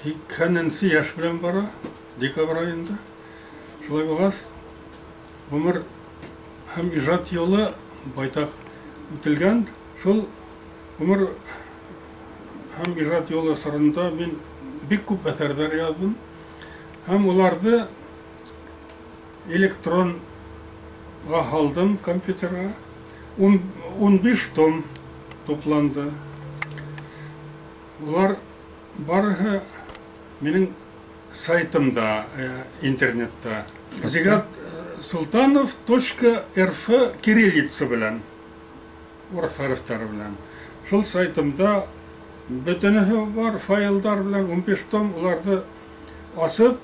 80-нсе йәш белән бара, декабрь айында. Шулай булғас, ғүмер һәм ижад юлы байтаҡ үтелгән. Шул ғүмер һәм ижад юлы сорында мин бик күп әҫәрҙәр яҙҙым. Һәм уларҙы электронға һалдым, компьютерға. 15 том тупланды. Улар барыһы минең сайтымда, интернетта. Зигат Султанов.рф кириллица белән, урыҫ хәрефтәре белән. Шул сайтымда бөтөнөһө бар, файлдар белән 15 том, уларҙы асып,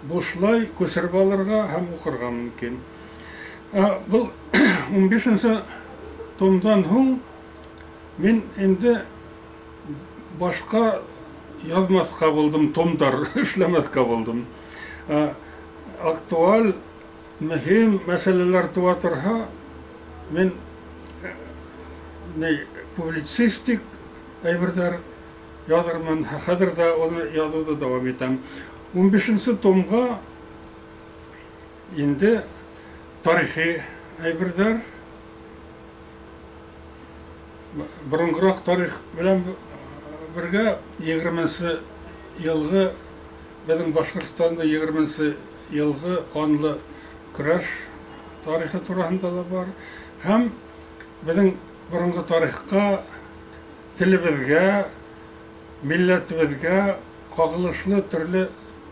бушлай күсереп алырға һәм уҡырға мөмкин. Был 15-нсе томдан һуң мин инде башҡа яҙмаҫҡа булдым, томдар эшләмәҫкә булдым. Актуаль, мөһим мәсьәләләр тыуа торһа, мин публицистик әйберҙәр яҙырмын. Хәҙер ҙә уны яҙыуҙы дауам итәм. 15-нсе томға инде тарихи әйберҙәр, боронғораҡ тарих белән бергә 20-нсе йылғы, беҙҙең Башҡортостанда 20-нсе йылғы ҡанлы көрәш тарихы тураһында ла бар. Һәм беҙҙең боронғо тарихҡа, телебеҙгә, милләтебеҙгә ҡағылышлы төрлө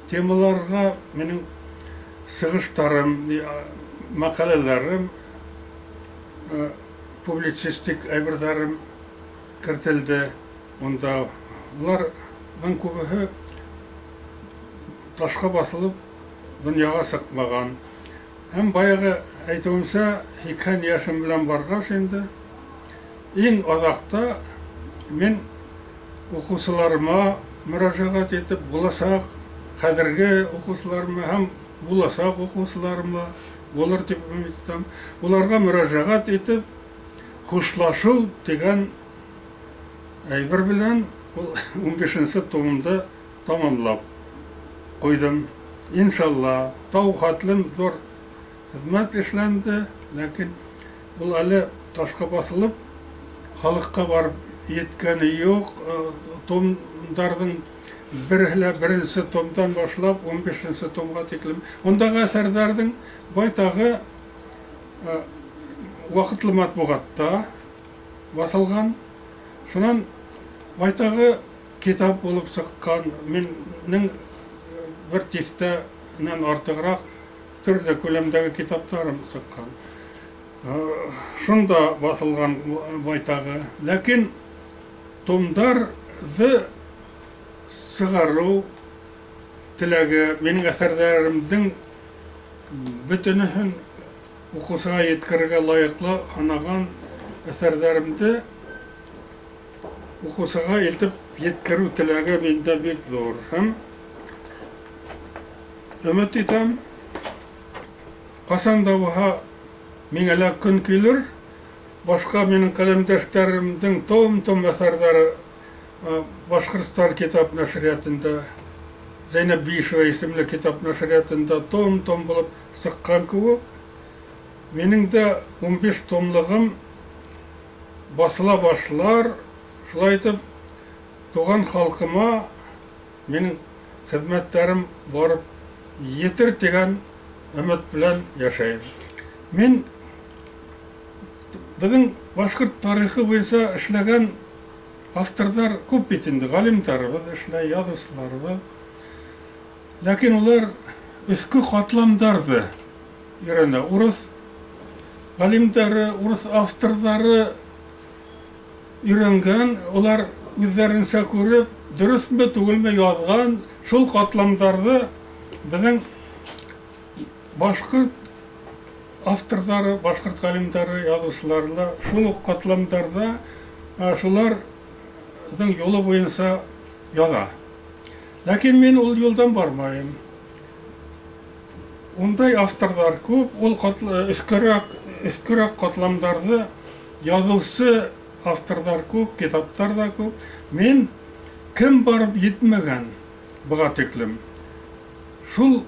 темаларға минең сығыштарым, мәҡәләләрем, публицистик әйберҙәрем кертелде. Унда уларҙың күбеһе ташҡа баҫылып донъяға сыҡмаған. Һәм баяғы әйтеүемсә, 80 йәшем белән барғас инде, иң аҙаҡта мин уҡыусыларыма мөрәжәғәт итеп, буласаҡ хәҙерге уҡыусыларыма һәм буласаҡ уҡыусыларыма булыр тип өмөт итәм, уларға мөрәжәғәт итеп, хушлашыу тигән әйбер белән ул 15-нсе томымды тамамлап ҡуйҙым. Иншалла, тау хәтлем ҙур хеҙмәт эшләнде, ләкин ул әле ташҡа баҫылып, халыҡҡа барып еткәне юҡ. Томдарҙың береһе лә беренсе томдан башлап 15-нсе томға тиклем. Ундағы әҫәрҙәрҙең байтағы ваҡытлы матбуғатта баҫылған. Шунан байтағы китап булып сыҡҡан. Минең бер тиҫтәнән артығыраҡ төрлө күләмдәге китаптарым сыҡҡан. Шунда баҫылған байтағы. Ләкин томдарҙы сығарыу теләге минең әҫәрҙәремдең бөтөнөһөн уҡыусыға еткерергә лайыҡлы һанаған әҫәрҙәремде уҡыусыға илтеп еткереү теләге миндә бик ҙур. Һәм өмөт итәм, ҡасан да булһа миңә лә көн килер, башҡа минең ҡәләмдәштәремдең том-том әҫәрҙәре Башҡортостан китап нәшриәтендә, Зәйнәб Биишева исемле китап нәшриәтендә том-том булып сыҡҡан кеүек, минең дә 15 томлығым баҫыла башлар. Шулай итеп, туған халҡыма минең хеҙмәттәрем барып етер тигән өмөт белән йәшәйем. Мин беҙҙең башҡорт тарихы буйынса эшләгән авторҙар күп бит инде, ғалимдарыбыҙ эшләй, яҙыусыларыбыҙ. Ләкин улар өҫкө ҡатламдарҙы өйрәнә. Урыҫ ғалимдары, урыҫ авторҙары өйрәнгән, улар үҙҙәренсә күреп, дөрөҫмө түгелме яҙған шул ҡатламдарҙы беҙҙең башҡорт авторҙары, башҡорт ғалимдары, яҙыусылары ла шул уҡ ҡатламдарҙа шуларҙың юлы буйынса яҙа. Ләкин мин ул юлдан бармайым. Ундай авторҙар күп, ул өҫкөрәк ҡатламдарҙы яҙыусы авторҙар күп, китаптар ҙа күп. Мин кем барып етмәгән, быға тиклем. Шул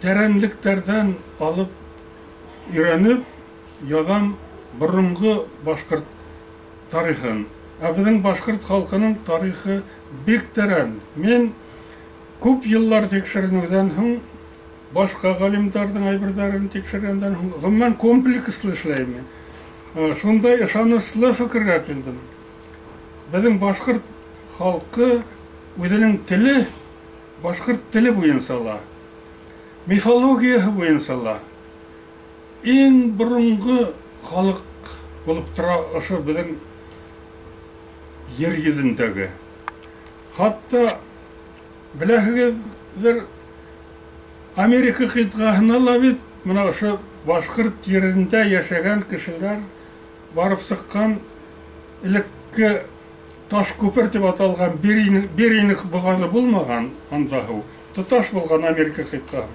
тәрәнлектәрҙән алып өйрәнеп яҙам боронғо башҡорт тарихын. Ә беҙҙең башҡорт халҡының тарихы бик тәрән. Мин күп йыллар тикшеренеүҙән һуң, башҡа ғалимдарҙың әйберҙәрен тикшергәндән һуң, ғөмүмән комплекслы эшләйем мин. Шундай ышаныслы фекергә килдем. Беҙҙең башҡорт халҡы үҙенең теле, башҡорт теле буйынса ла, мифологияһы буйынса ла иң боронғо халыҡ булып тора ошо беҙҙең ер йөҙөндәге. Хатта беләһегеҙҙер, Америка ҡитғаһына ла бит мына ошо башҡорт ерендә йәшәгән кешеләр барып сыҡҡан. Элекке таш күпер тип аталған Беринг боғаҙы булмаған, анда һыу тоташ булған Америка ҡитғаһы.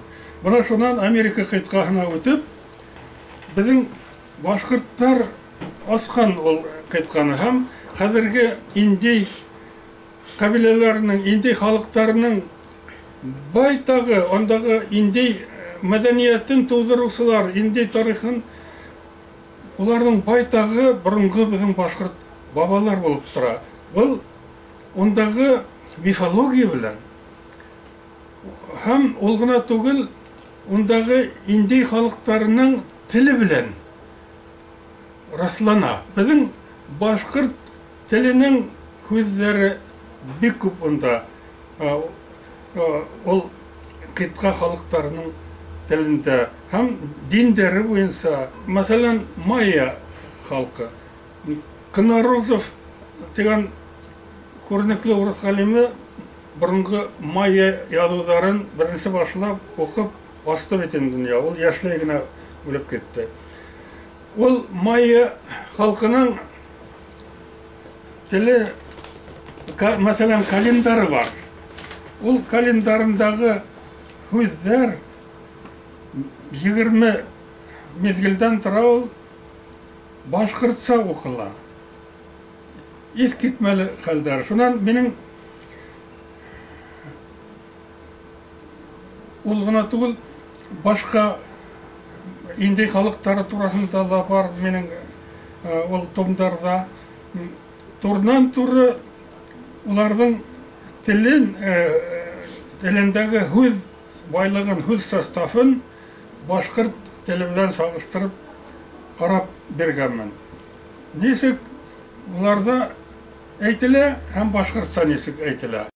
Бына шунан Америка ҡитғаһына үтеп, беҙҙең башҡорттар асҡан ул ҡитғаны һәм хәҙерге индей ҡәбиләләренең, индей халыҡтарының байтағы, андағы индей мәҙәниәтен тыуҙырыусылар, индей тарихын, уларҙың байтағы боронғо беҙҙең башҡорт бабалар булып тора. Был ундағы мифология белән һәм ул ғына түгел, ундағы индей халыҡтарының теле белән раҫлана. Беҙҙең башҡорт теленең һүҙҙәре бик күп унда. Ул ҡитға халыҡтарының телендә һәм диндәре буйынса, мәҫәлән, майя халҡы. Кнорозов тигән күренекле урыҫ ғалимы боронғо майя яҙыуҙарын беренсе башлап уҡып асты бит инде донъя. Ул йәшләй генә үлеп китте. Ул майя халҡының теле, мәҫәлән, календары бар. Ул календарындағы һүҙҙәр 20 миҙгелдән тора, ул башҡортса уҡыла. Иҫ китмәле хәлдәр. Шунан минең ул ғына түгел, башҡа индей халыҡтары тураһында ла бар минең ул томдарҙа. Турынан-туры уларҙың телен, телендәге һүҙ байлығын, һүҙ составын башҡорт теле белән сағыштырып ҡарап биргәнмен. Нисек уларҙа әйтелә һәм башҡортса нисек әйтелә.